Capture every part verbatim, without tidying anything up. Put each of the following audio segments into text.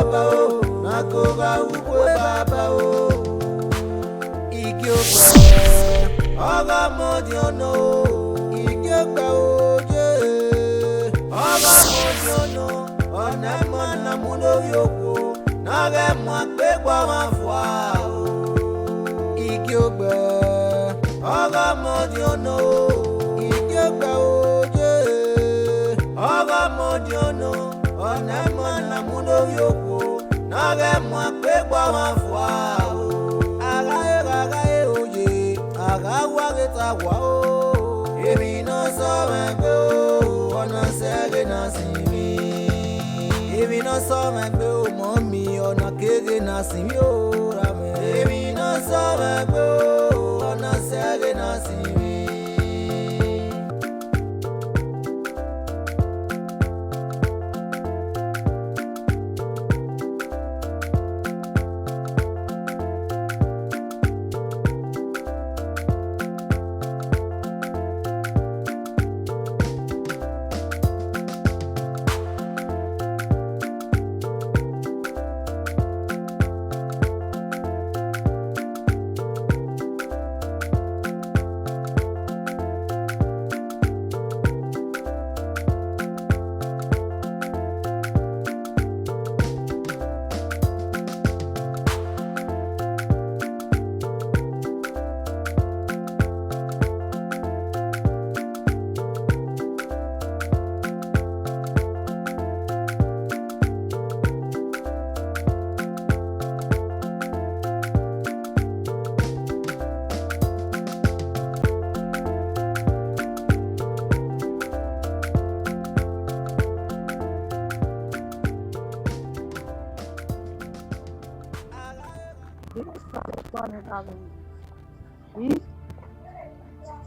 Baba o, na ko gha ru ukhu Baba o. Igiogbe, ọghe ọmọ diọn nọ o. Igiogbe o, ye, ọghe ọmọ diọn nọ. Ọna ima na mu ne ovbi okhuo, ne a ghẹ mu akpegbe ọmwa fua o. Igiogbe, ọghe ọmọ diọn nọ o. Igiogbe o, ye, ọghe ọmọ diọn nọ. Ọna ima na mu ne ovbi okhuo, ne a ghẹ mu akpegbe ọmwa fua o. A gha re, a gha re oye, a gha wa ghe ta wa o. Emwi ne ọ sẹ mwẹ gbe o, ọ na sẹ ghe na sin mwẹ. Emwi ne ọ sẹ mwẹ gbe o, mummy, ọ na keghe na sin mwẹ o, ra mwẹ. Emwi ne ọ sẹ mwẹ gbe o, ọ na sẹ ghe na sin mwẹ.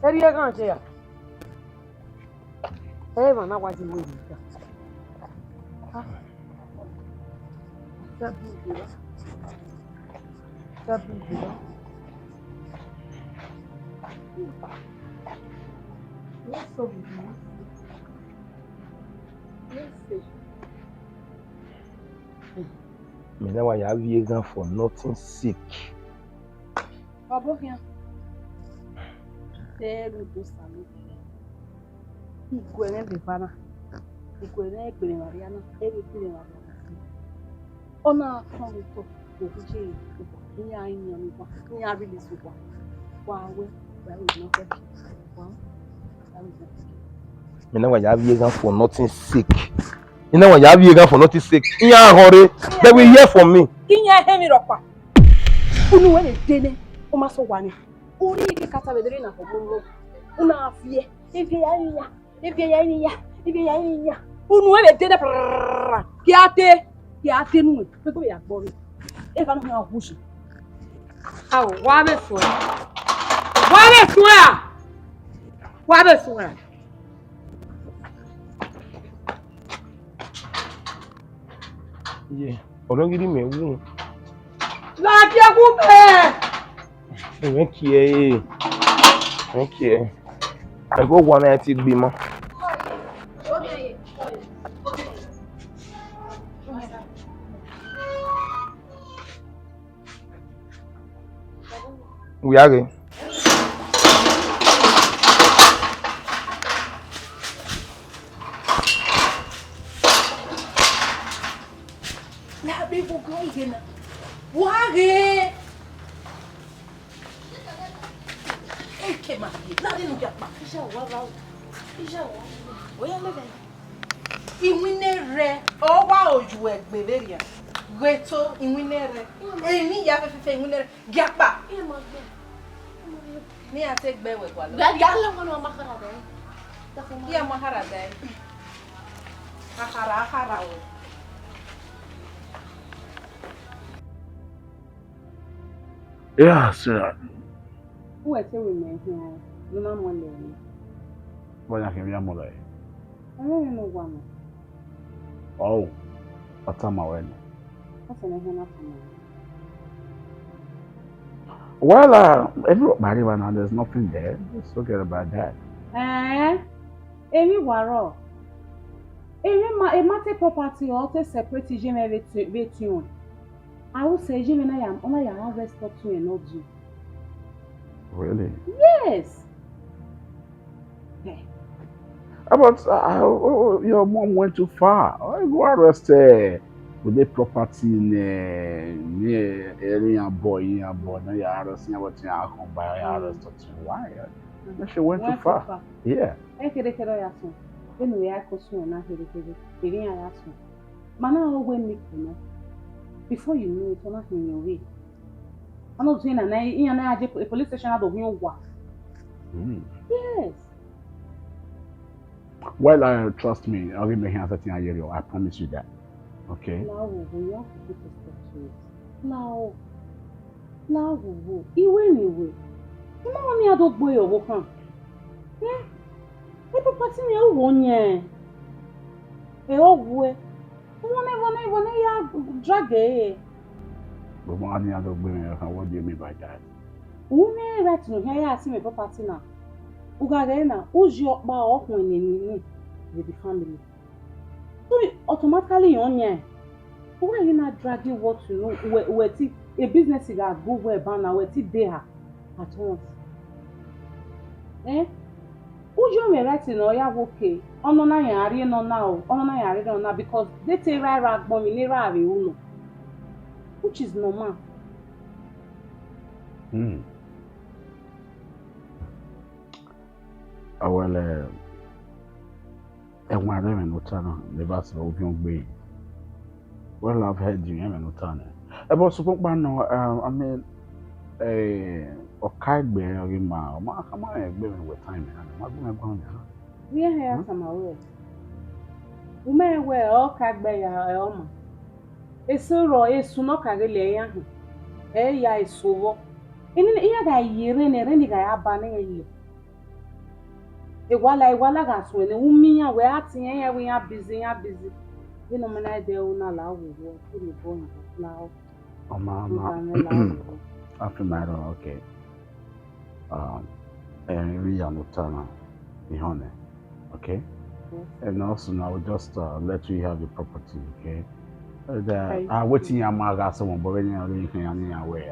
Erriọ eghan ye ra? Emwa na wa ye uwu erriọ. Mẹ na wa ya vbiẹ eghan for nothing sake. Ọbokhian, te ru do salo. Iguẹ mwẹ vbe eva na, iguẹ mwẹ egbe ne emwa rria na, ẹ vbe egbe ne emwa rria na. Ọ na tọn vbe otọ, ohu ye, iran yan ne uwa, iran release uwa. Wa wẹ, wa wẹ ne ọ fẹ. Wa, wa wẹ ne ọ fẹ. Mẹ na wa ya vbiẹ eghan for nothing sake. Mẹ na wa ya vbiẹ eghan for nothing sake. Iran họn re, they will hear from me. Iran hẹ emwi rhọkpa. Unu wẹ vbe de nẹ, ọ ma sẹ owa nẹ. Unu i ke kata vbe deri na họgbọ unu. Unu a viẹ, eviẹ ya rinmwian, eviẹ ya rinmwian, eviẹ ya rinmwian. Unu wẹ vbe de nẹ prrrr. Kia te, kia te nu, kpegbe ya gbọ re. Eva no hia wu shi. Ao, wa vbe suẹn. Wa vbe suẹn a? Wa vbe suẹn a? Ye, ọrọgidi mẹ wu. Ladiẹ wu mẹ. Ẹmwẹ kie ẹre. Ẹmwẹ kie ẹre. Ẹgọ owa na ti gbe ima. Wia ghe. Ya be vo gọ ighe na. Wa ghe. Eke ma ye. Na de nu ya pa. Ija wa ba. Ija wa. Oya le ga. Iwinna rẹ, ọ wa oyu ẹgbe vberriọ. Ghe to iwinna rẹ. Emwi ya fẹfẹfẹ iwinna rẹ. Giakpa. Iye ma gbe. Ne iran te gbe wẹ gualọ. Gbe ya lẹ wọn ma khara dẹ. Iye ma khara dẹ. Akhara, akhara wẹ. Yeah, Sarah. Uwẹ te wẹ mẹ hia ne u na muẹn lẹ emwi? Vbọ yan khian vbe iran muẹn lẹ? Ẹmwẹ emwi ne uwa nọ. Oh, ọ tama ruẹ nẹ. Ọ sẹ ne ẹmwẹ na tama ruẹ. Well, uh, every, but right now, there's nothing there. Just forget about that. Eh? Emwi wa rrọọ? Emwa ma, emwa te property ọ te separate iye mwẹ vbe te, vbe tiọn. A ru sẹ iye mwẹ na ya, ọ na ya arrest ọtiọn nọ di. Really? Yes. Eh. Ah, but uh, uh, your mom went too far. I go arrest her with the property ne me area boy, yeah boy. No, you arrest him. What you are by arrest her. Why? Uh, she went too far. Yeah. Ekerekere ya sọn. Enu ya ko sọn na kerekere. Eri ya sọn. Mana o we mi kuno. Before you know it, ona hin yo we. Ano zina na, iya na aje police station ado hin wa. Mm. Yes. Well, uh, trust me, I'll give me here thirteen year, I promise you that. Okay? Now, we have to put a stop to it. Now, now, we, iwe ni we. Ima oni ado gbo yo wo kan. Eh? E property ni u wo yen. E o we. Vbọ ne, vbọ ne, vbọ ne ya drag ẹre? But ma ni ado gbe me, what do you mean by that? U ne right no hia ya si me property na. U gha ghe na, u ji ọkpa ọkhuẹn ne ni ni with the family. So automatically you on yen. U wa yi na drag what you know, we, we ti a business gha go well ban na, we ti dey ha at once. Eh? Uyo mwẹ right nọ ya wo ke, ọnọ na yan rrie nọ na o, ọnọ na yan rrie nọ na, because they take right right agbọn mi ne ra vbe ru nọ, which is normal. Hmm. Awele, ẹwaẹn rre ẹmwẹ ne u ta na, ne Evbasẹ ovbiọn gbe. Well, I've heard you, ẹmwẹ ne u ta nẹ. Ẹbọ sokpan kpa nọ, um, I mean, eh, ọ ka egbe ọ ghi ma, ọ ma, ọ ma rẹn egbe mwẹ wẹ time na, ọ ma gu mwẹ guan mẹ na. Vbe iran hẹ ya tama ruẹ? U mẹ wẹ ọ ka egbe ya, ẹ, ọ ma. Eso rrọọ, esu ne ọ ka ghe lẹ iran hin, ẹ i ya eso vbọ. Eni iran gha ye erhẹn ne erhẹn ni gha ya ba ne iran ye. Ewala, ewala gha suẹn ne u miẹn iran wẹ a tie iran wẹ iran busy, iran busy. Vbene ọ ma na dẹ ru na la wo vbọ, te ne obọ hin la ọ. Ọ ma, ọ ma. Nta mwẹ la wo vbọ. I feel my own, okay. Um, and we are not, uh, in honor, okay? Yes. And also, I will just, uh, let you have your property, okay? And, uh, thank you. I wait in your mouth, someone, but when you are in here,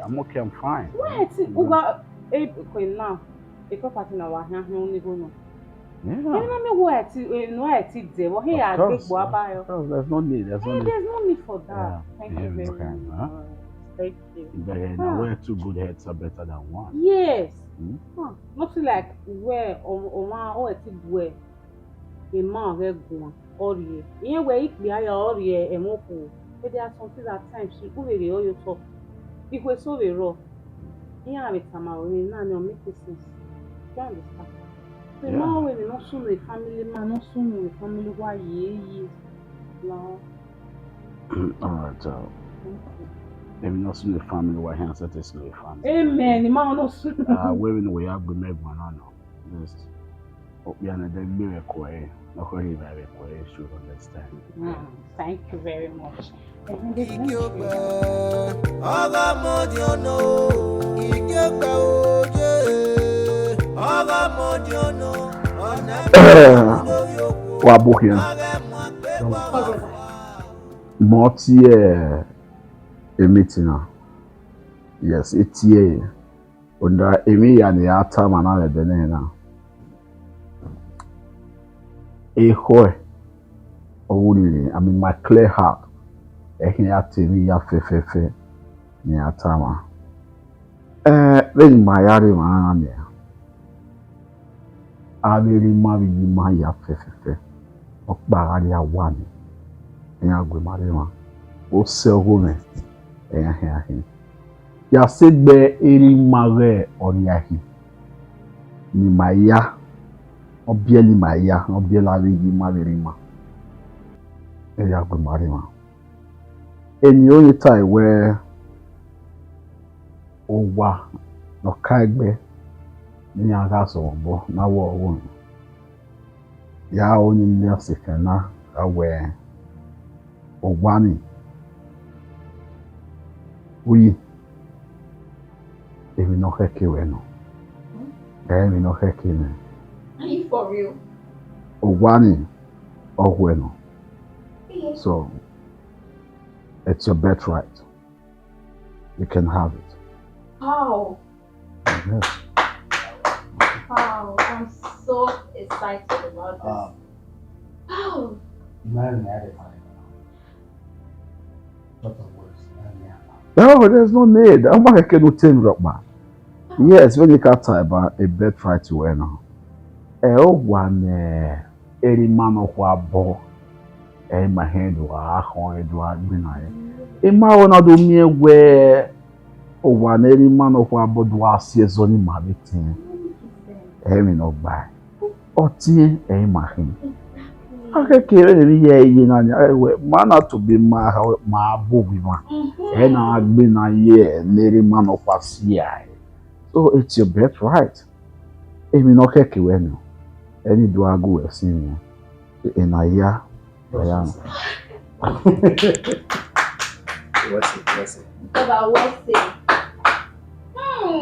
I'm okay, I'm fine. What? Uga, eh, okay, now, a property now, I can't only go no. Yeah. Ẹni ma mi wo ẹ ti, eh, no ẹ ti dẹ, but hey, I think what about you? Of course, there's no need, there's no need. Hey, there's no need for that. Yeah. Thank you very much. Thank you. But, uh, now, where two good heads are better than one. Yes. Hmm? Huh. Nothing like where, um, um, oh, ẹ ti bu ẹ, a man ghẹ guan, ọ rhie. Iran wẹ ikpia ya ọ rhie ẹmwẹ okhuo. But there are some things at times, u vbe rhie ọ ye otọ. Ikhuo eso vbe rrọọ. Iran vbe tama ruẹ na ni ọ make sense. Do you understand? So, yeah. Ma wẹ emwi ne ọ sunu family, ma ne ọ sunu family wa ye ye. Now. All right, uh, thank you. Emwi ne ọ sunu family wa hia sẹ te sunu family. Amen. Ma ne ọ sunu. Ah, wẹ emwi ne wẹ ya gbe mẹ guan na nọ. Just, okpia ne de gbe vbe ẹko ẹre, ne ọ khẹ rhie vbe ẹko ẹre should understand. Mm, thank you very much. Igiogbe, ọgha mọdiọn nọ, igiogbe oye, ọgha mọdiọn nọ, ọna wa bu khian. Mọ tie meeting na. Yes, e tie. Ọna emwi hia ne I ya tama na vbe ẹdẹ nẹ na. Ekhọe ọvbokhan, I mean, my clear heart, ẹkhin ya te emwi hia fẹfẹfẹ ne I ya tama. Eh, vbene ima ya rre emwa na nian, avbe erha ima vbe iye ima hia fẹfẹfẹ, ọkpa gha rrie awa ni, iran gu ima rre emwa, osẹ ọghomwẹ, iran khian khin. Ya sẹ egbe erha ima ghẹ ọrriakhi ne ima ya, ọ biẹlẹ ima ya, ọ biẹlẹ avbe iye ima vbe erha ima, iran gu ima rre emwa. Eni ọni tae wẹẹ, owa ne ọ ka egbe ne iran gha sẹ mwẹ obọ ne a wẹ ọghe ọnrẹn. Ya ro ni ladies fian na gha wẹẹ, owa ni, uyi, emwi ne ọ khẹke ruẹ nọ, ẹ i emwi ne ọ khẹke mwẹ. Are you for real? Owa ni, ọ khuẹ nọ. So, it's your birthright. You can have it. Wow. Yes. Wow, I'm so excited about this. Um, wow. You might have had it. Lot of words. No, there's no need. Ọ ma khẹke ne u te emwi rhọkpa. Yes, vbene I ka ta about a birthright wẹ na. Ẹ, owa ne erha ima nọkhua bọ, ẹ, ima hẹn do a khọn, ẹ, do a gbinna ẹre. Ima ho na do miẹn wẹ owa ne erha ima nọkhua bọ do a si ẹzọ ne ima vbe tẹn. Ẹ, emwi ne ọ gbae. Ọtiẹn, ẹ, ima khin. A khẹke vbene emwi hia ye na nia, ẹ, wẹ, ma na tobọ ima, ma bu owa ima. Ẹ na gbe na ye ne erha ima nọkhua si ẹre. So it's your birthright. Emwi ne ọ khẹke wẹ nọ, ẹ ni do a gu wẹ sin mẹ. Ena hia, hia. What's it? What's it? Baba, what's it? Hmm.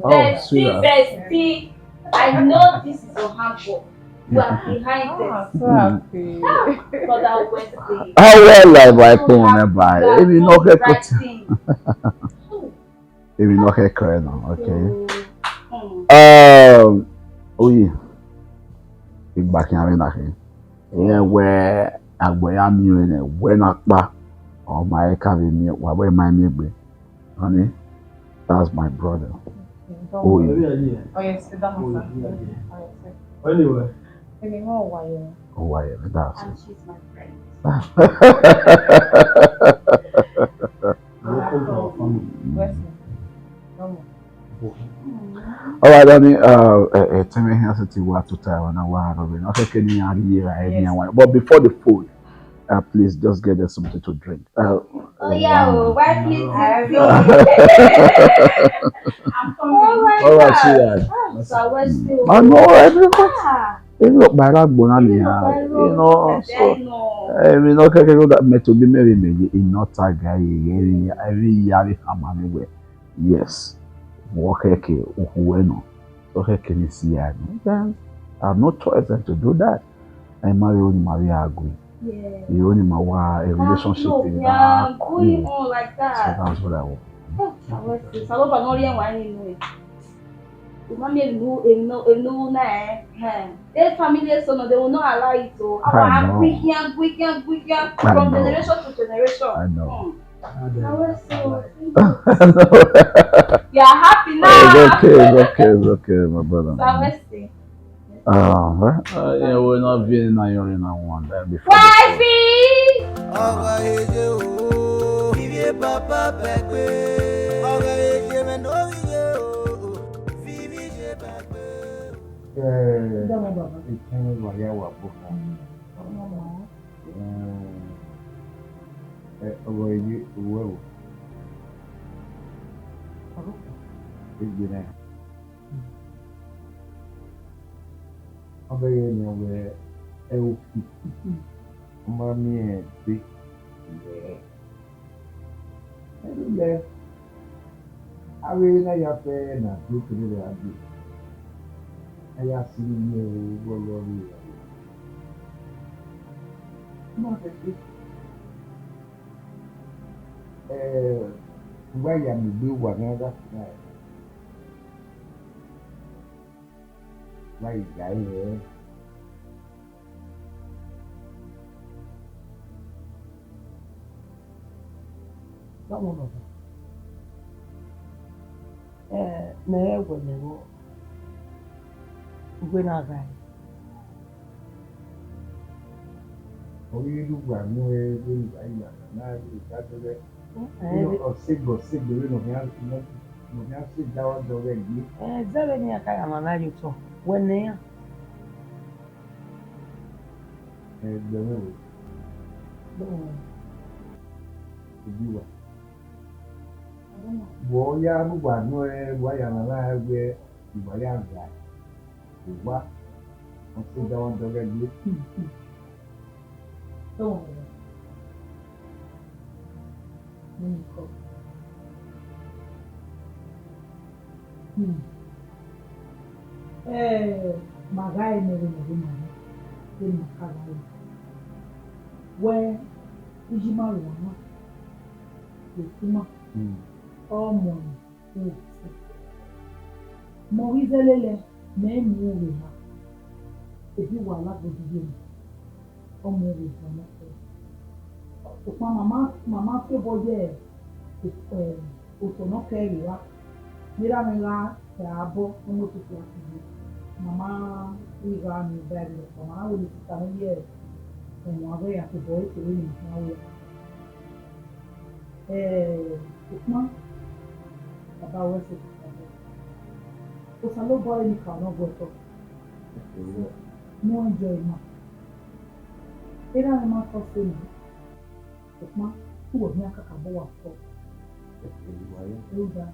Oh, bestie, sweetheart. Bestie. I know this is your handwork. You are behind this. Ah, so happy. Ah, Brother Wesley. How well I buy phone, eh, buy? You have done the right thing. Hmm. Emwi ne ọ khẹke nọ, okay. So, hmm. Um, oyi, igba khian vbe na khin. Irẹn wẹ agbọn ya miẹn ọnrẹn nẹ, wẹ na kpa, ọ ma he ka vbe miẹn, wa wẹ ma miẹn egbe. Honey, that's my brother. Okay, don't worry. Oh, yeah. Oh, yes, sit down, sir. Oh, yeah, yeah. Oh, yes, sir. Anyway. Emi mọ wa ye. Wa ye, that's it. And she's my friend. Welcome to our family. Yes, sir. Come on. All right, honey, uh, uh, uh, tell me here, say, what to tell, and I want to be. Okay, can you hear? Yes. But before the food, uh, please just get us something to drink. Uh, oh, yeah, oh, why please? I'm coming. Oh, my God. All right, see ya. Ah, so what's the— I know, everybody. Ah. Emwi ọkpa i ra gbona nian, you know, so, eh, emwi ne ọ khẹke, mẹ tobọ imẹ vbe mẹ ye, I nọ ta ga ye, ye, emwi ya vbe khama mwẹ wẹ, yes, vbe ọ khẹke, okhuo wẹ nọ, ọ khẹke ne I si ya nọ, then I have no choice than to do that. Ẹ ma vbe ru ne ima vbe a gue. Yeah. You only ma wa a relationship in that. Going on like that. So that's what I want. Oh, Osanobua ne ọ rhie ẹwaẹn ni nuẹn. U ma miẹn emwi ne u, emwi ne u, emwi ne u na, eh, eh. Their family so no, they will not allow it o. Our— I know. Gui khian, gui khian, gui khian, from generation to generation. I know. Hmm. You are happy now. It's okay, it's okay, it's okay, my brother. So, Wesley. Ah, well, uh, yeah, we're not being in your in one that before. Wifey! Ọgọ eje o, vivi papa pẹpẹ. Ọgọ eje mẹ no vivi o, vivi je pẹpẹ. Eh, ìkẹyìn wa ya wa bọ kan. Eh, eh, ọgọ eje, owó ẹwọ. Egbe na. Ọ vbe ghe ne ọ wẹ ẹvbo fi, ọ ma miẹn ẹbe vbe ẹre. Ẹdẹ, avbe na ya fẹ na do kene vbe a do, a ya si vbe ye ẹvbo lọghọlọghọ vbe a do. Ma kẹke, eh, uwa ya mu egbe uwa ne a gha fi na. Wa ghi ga ẹre. Vbọmọ nọ, ẹ, mẹ rẹn wẹ mẹ vbe uwẹ na ghae. Ọ ghi rre uwa ne uwẹ vbe ne uwa ya na, na ghi ka dọlẹ. Ẹ, ọ segbe, ọ segbe vbene ọ khian, ne ọ khian sẹ dawa dọlẹ gbe. Ẹ, zẹ vbene iran ka gha ma na ye otọ, wẹ ne iran. Ẹ, gbẹmwẹ o. Gbẹmwẹ. Obi wa. Vbe ọ ya rre uwa nọ, ẹ, wa ya na na wẹ uwa ya gha. Uwa, ọ sẹ dawa dọlẹ gbe. Don't worry. Let me go. Hmm. Eh, ma gha ẹre nẹ vbe nẹ vbe ma nẹ, vbe ma ka gha ẹre. Wẹ, iye ima rre ọmwa, rhie ima, ọ mọ ne u sẹ. Mẹ ọ ghi zẹ lele, mẹ i mu ru vbe eha, ebi uwa la gbodughe mẹ, ọ mu ru vbe eha nọkhọ. Sokpan ma ma, ma ma fi obọ ye, eh, otọ ne ọ kẹ vbe evba, ne erha mwẹ gha ta obọ ne ọ mu etutu a kugbe. Ma ma ghi gha miẹn ba ẹre, ọ ma na wẹ ne sista mwẹ ye ẹmwẹ ọghe ya tobọ ẹre kevbe ne ima khian ru. Eh, sokpan, baba wẹ sẹ, Osanobua ọre ne I ka nọ guẹ otọ. Ne u enjoy ima. Erha mwẹ ma tọ sẹ nẹ, sokpan, uwẹ khian kakabọ wa fo. Rhunmwuda,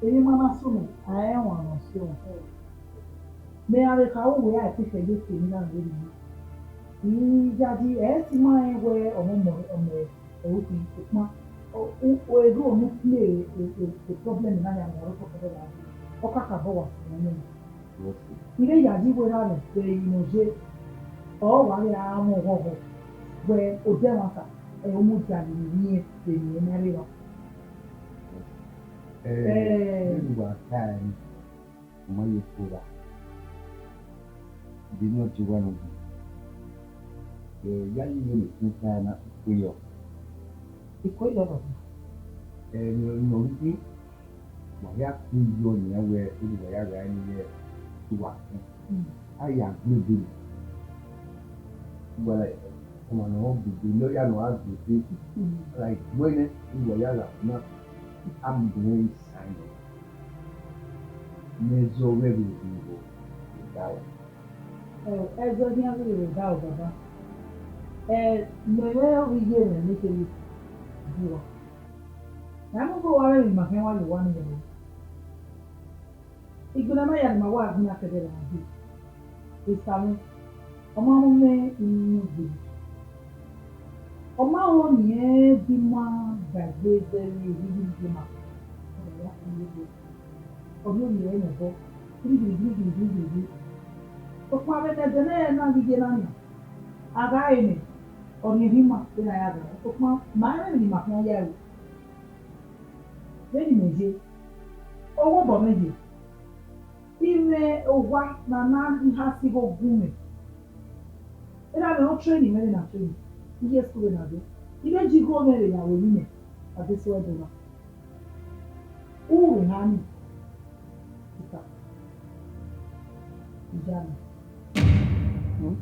emwi ma na sunu, a i ẹmwẹ ọmwa si ọmwa. Mẹ gha vbe kha ru wẹ, a i te khẹ ye ke ne I gha vbe rhie ima. I yayi, ẹ i si ma rẹn wẹ ọmọ, ọmọ, ọmọ ẹre ukhin, sokpan, o, o, erha ne u play e, e, e problem na ya ne uwa rre ọkọ fẹdẹ gha dee, ọ kakabọ wa fo nẹ. I vbe yayi wẹ erha mwẹ vbe ẹre ne ọ ye, ọ wa ghi ra mwẹ ọghọghọ wẹ odẹ ẹmwata, ẹ, u mudia ye vbe irẹn vbe emwi ne a rre evba. Eh, Eh. Vbene uwa tae, u ma ye kpogha. Vbene ọ tie uwa nọ gbẹn, eh, ya yi vbene I tae na, ikue yọ. Ikue yọ rọ. Eh, ne ọ, ne ọ rhie, wa ya ku yọ nian wẹ, vbene uwa ya gha ni ye uwa khin. Mm. A ya gu egbe. Uwa la, ọmwa ne ọ gu egbe, ne ọ ya ne ọ gha gu egbe. Mm. A la gu ẹre nẹ, vbene uwa ya gha na, a mu ẹre isan nẹ. Ne ẹzọ ghẹ vbe rhie vbe odaro. Ẹ, ẹzọ khian vbe rhie vbe odaro, baba. Ẹ, mẹ mwẹ ovbi iye mwẹ ne kherhe bu uwa. Mẹ ma mu obọ wa vbe emwi ma khian wa ye owa ne iyaro. Igbinna ma ya ne ima wa gbe na kẹdẹ ra dee. Esa mwẹ, ọ ma mwẹ unu gbe. Ọ ma rẹn ọnii rẹn di ima da egbe zẹ vbe erhirhi ne ima. Ọ da ya khin ye egbe. Ọ rhie orhiọn ẹre nọ obọ, girigiri, girigiri, girigiri, girigiri. Sokpan vbene ẹdẹ nẹ na ghi ye na nian, a gha re nẹ, ọ rhie emwi ima vbene a ya gha. Sokpan ma rẹn emwi ne ima khian ya ru. Vbene imẹ ye, ọghe obọ mwẹ ye, I mwẹ owa ne a na ghi ha si igho gun mwẹ. Erha mwẹ ọ train mwẹ vbene a train, I ye school vbene a do. I vbe je igho mwẹ vbe ya ru emwi nẹ, a de so ẹdẹ na. U vbe ha ni? Sista, iya nẹ. Hmm?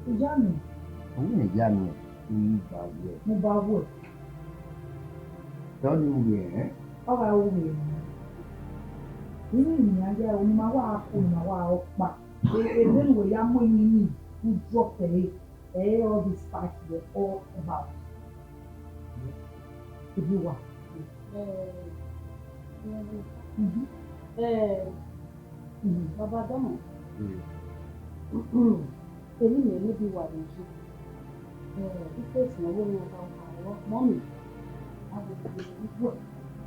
Iya nẹ. Ọ wẹ iya nẹ, u ba wẹ. Mu ba wẹ. Tọ ni u wẹ, ẹn? Ọ gha ru wẹ. Inu ni a ya ru, ne ima wa ku, ne ima wa ọkpa. E, e, vbene uwẹ ya mu emwi ni, u drop ẹre. Ẹ, all this fight were all about. Ibi wa. Eh, mhm. Eh, mhm. Baba Dọmọ. Mm. Emwi mẹ ne bi wa vbe yi. Eh, ife esin ọvbehe ne a ka wa rọ, mọmi. A vbe yi.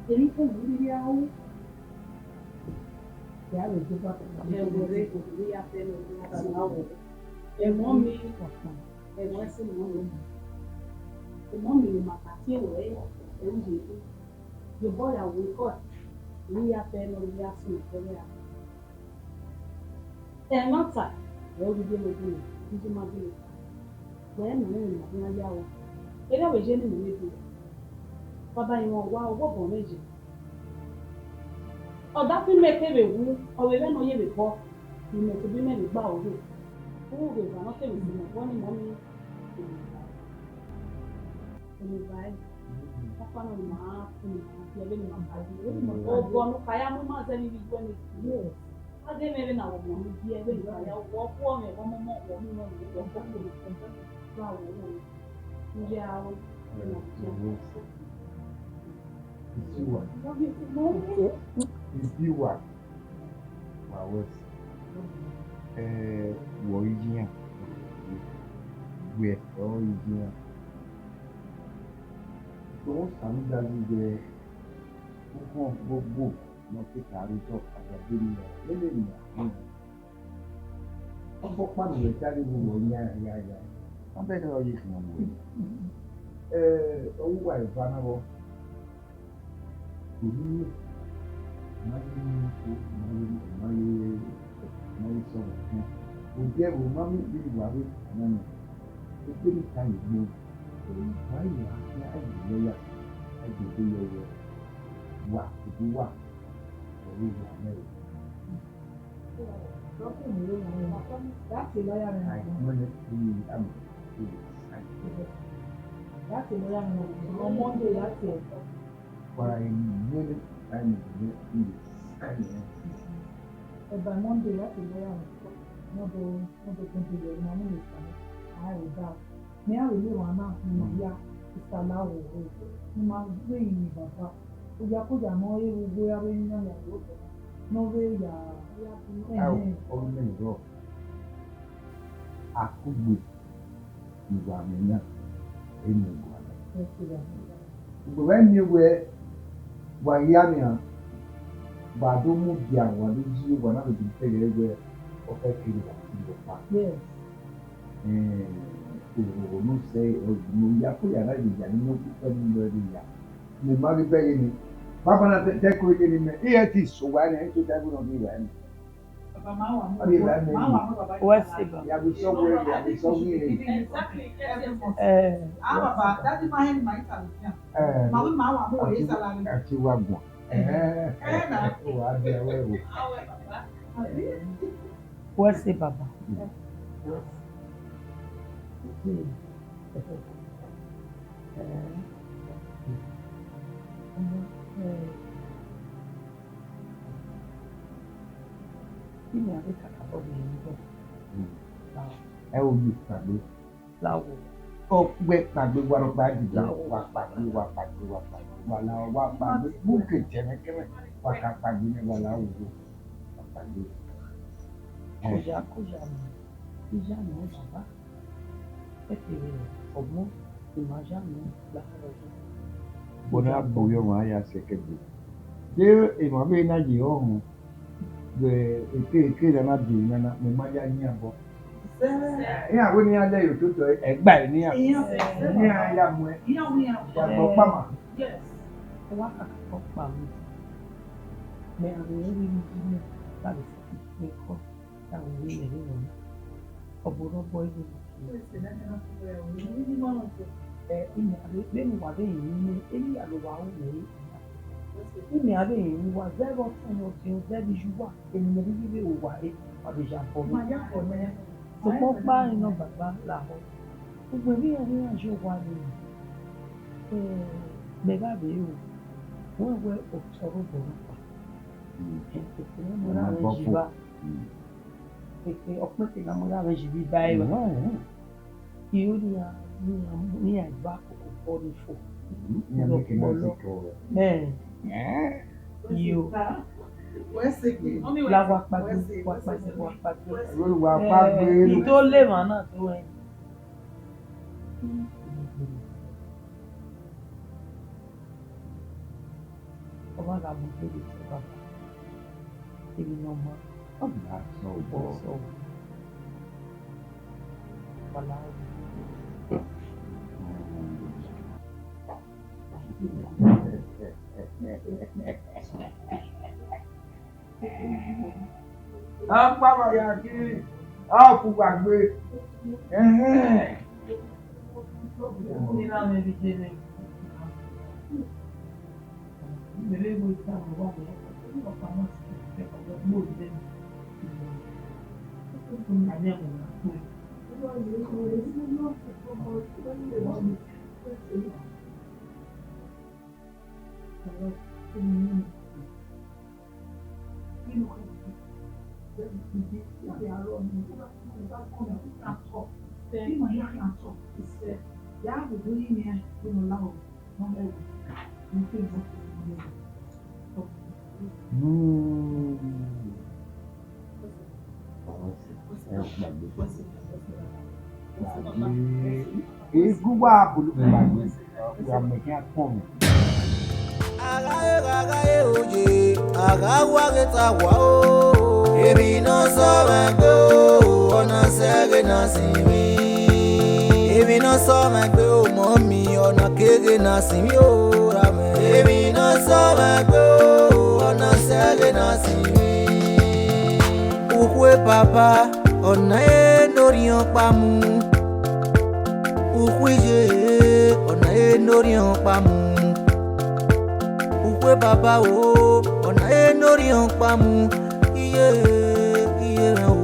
Emwi te ne u rhirhi a ru. Ya vbe deba. Ẹ wẹrẹ, ya fẹ ne ọ ya sẹ. Ẹ mọmi. Ẹ mọ ẹse mọ nọ. Ẹ mọmi, ne ima ka tie wẹ, ẹ u ye. Ye obọ ya wẹ kọ, ne ya fẹ ne ọ ya sunu fẹrẹ a. Ẹmwata, ẹ u ghi ye ne ọ gele, u ghi ye ma gele. Wẹ ne mẹ ne ma ya ya o. Erha vbe ye ne mẹ ne bi. Baba, I mwẹ owa, ọghe obọ mwẹ ye. Ọdafẹn mẹ kevbe wu, ọ vbe mwẹ ne ọ ye vbe obọ, imẹ tobọ imẹ vbe gba oro. U vbe eva ne ọ kevbe sẹ mẹ obọ ni mọmi. Eni ba ẹre, ọkpa nọ ni ma ku ni ma biẹ vbene ima ka ye. Obọ ne u ka ya mu ima zẹ vbe ivbi ijuẹ ni. A ghe mwẹ vbene a wẹ ọmọ ni biẹ vbene u ka ya, wẹ ọ kuọ mwẹ, wẹ ọmọmọ, wẹ ọmọ, wẹ ọmọ, wẹ ọmọ, wẹ ọmọ. Iye aro, ẹna iye aro. Ibi uwa. Ibi uwa. Wa wẹ. Eh, wẹ iye iran. Wẹ ọ iye iran. Tọ, Osa ne da ghi wẹ, uhọn gbogbo ne ọ te ka rre otọ, a ya gbe ne iran, lele ne iran. Ọkpọkpa ne uwẹ ta ghe ne uwẹ yan ya ya. Abẹghe ọ ye khian wẹ, eh, ọ ru uwa eva na vbọ. Unu, ma ye unu ko, ma ye, ma ye, ma ye sọmọ kan. Odiẹ vbe ma mu vbene uwa vbe ta na nọ. Ekpere ta ye gbọn. Wa ye wa khian, a ye lọya, a ye egbe yọ yọ. Wa, odu wa, ọ vbe wa nẹ o. Ai, mẹnẹ, ii, am, ii, ai. Wa, ii, mẹnẹ, ai, mẹnẹ, ii, ai. Eba Monday, ya te lawyer mwẹ. Nọdọ, nọdọ kẹn te lawyer mwẹ, a i da. Mẹ a vbe le emwa na, ne ima ya, Mister Lawo, ne ima gbe yi ni baba. Oyakoya ne ọ re vbe uwu a vbe yan ya ye otọ, ne ọ vbe ya, Ao, ẹhẹn. Ọ vbe nene rọ. Akugbe ne uwa mwẹ na, ẹ i mu guan. Ugbẹn wa miẹn wẹẹ, wa hia nian, wa do mudia, wa do yi owa na vbe dẹghe wẹẹ, ọ fẹ kere wa kiri ọkpa. Yes. Ẹn, orhọnmwọ ne ọ sẹ, ọ, ne oyakoya na vbe ya, ne ọ gu fẹ ne ọ vbe ya. Ne ma ghi bẹghe ni, baba na te, te ko ye ni mẹ, I ẹ te so wa nẹ, I tota ẹvbo nọ ghi wa nẹ. Ọ ghi wa nẹ. Wẹ sẹ baba. Ya vbe sọ wẹ, ya vbe sọ wẹ. Exactly, yes, yes, yes. Eh, ah, baba, that is my hand, my Italian. Eh, ma wi ma wa mo we salary. Ati wa gbọn. Eh, eh, na. Wa bi awe wo. Wẹ sẹ baba. Ẹ wo ye kpagbe. Lawo. Ọ gbe kpagbe wa rhọkpa dida, wa kpagbe, wa kpagbe, wa kpagbe, wa la, wa kpagbe, bu ke jẹmẹ kẹmẹ, wa ka kpagbe nẹ, wa la wo, wa kpagbe. Koja, koja mẹ, ija nọ baba. Eke vbe ọgbọn, ima ya nọ la rọ. Bo na gbe ọmwa ya sẹ kẹgbe. De emwa vbe na ye ọhọn. Vbe eke, eke na na bi emwi nana, mẹ ma ya yin abọ. Iran wẹ ne iran lẹ ye ototọ, ẹgba ẹ ne iran. Iran ya muẹ. Iran wẹ iran ya gbọ kpama. Yes. Wa kaka kọ kpama. Mẹ a rẹ rhie yi mẹ, ba vbe sẹ kọ, ta wẹ rhie mẹ rhie nọ. Ọ bu rhọbọ ẹ vbe. Ẹ, ina, vbene uwa vbe rinmwian, emwi hia ne uwa ru mwẹ re. Ina, vbe rinmwian uwa, zẹ vbe ọtẹn ne ọ diọn, zẹ vbe iye uwa, emwi ne ọ rhirhi vbe ru uwa re, wa vbe ya bọ nẹ. Sokpan ọkpa rẹn nọ baba lahọ. Ugbẹn vbe iran, iran ye owa vbe ru. Ẹ, mẹ gha vbe ru, wẹ wẹ otọ rre obọ nọkpa. Ẹ, ekpo ne ọ mu erha mwẹ yi vba. Ekpo, ọkpẹn ke na mu erha mwẹ yi vba evba. Iro nian, nian, nian eva koko kọ ni fo. Iran make nice call. Ẹ. Yo. La wa kpagbe, wa kpagbe, wa kpagbe. Ẹ, wa kpagbe. I do le emwa na do ẹn. Ọ ma gha mu egbe vbe sẹ baba. Emwi ne ọ ma, ọ gha sẹ obọ. Wala. Akpawẹ ya kiri, a fu uwa gbe. Ẹhẹn. Egungun abolo kpagbe, wa mẹ khian kpọnmwẹ. A gha re, a gha re oye, a gha wa ghe ta wa o. Emwi ne ọ sọ mwẹ gbe o, ọ na sẹ ghe na sinmwi. Emwi ne ọ sọ mwẹ gbe o, mummy, ọna keghe ne a sinmwi o, ra mwẹ. Emwi ne ọ sọ mwẹ gbe o, ọna sẹ ghe ne a sinmwi. Ukhue baba, ọna ẹre ne orhiọn ọkpa mu. Ukhue iye, ọna ẹre ne orhiọn ọkpa mu. Ukhue baba o, ọna ẹre ne orhiọn ọkpa mu. Iye, iye mwẹ o.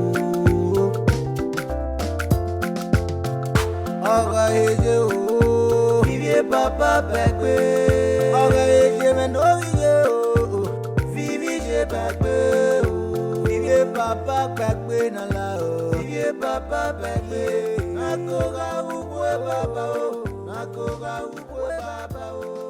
Ọghe iye o, ivie baba bẹgbe. Ọghe iye mwẹ ne ovbi iye o, ivie iye bẹgbe o. Ivie baba bẹgbe na la o. Ivie baba bẹgbe. Na ko gha ukhue baba o, na ko gha ukhue baba o.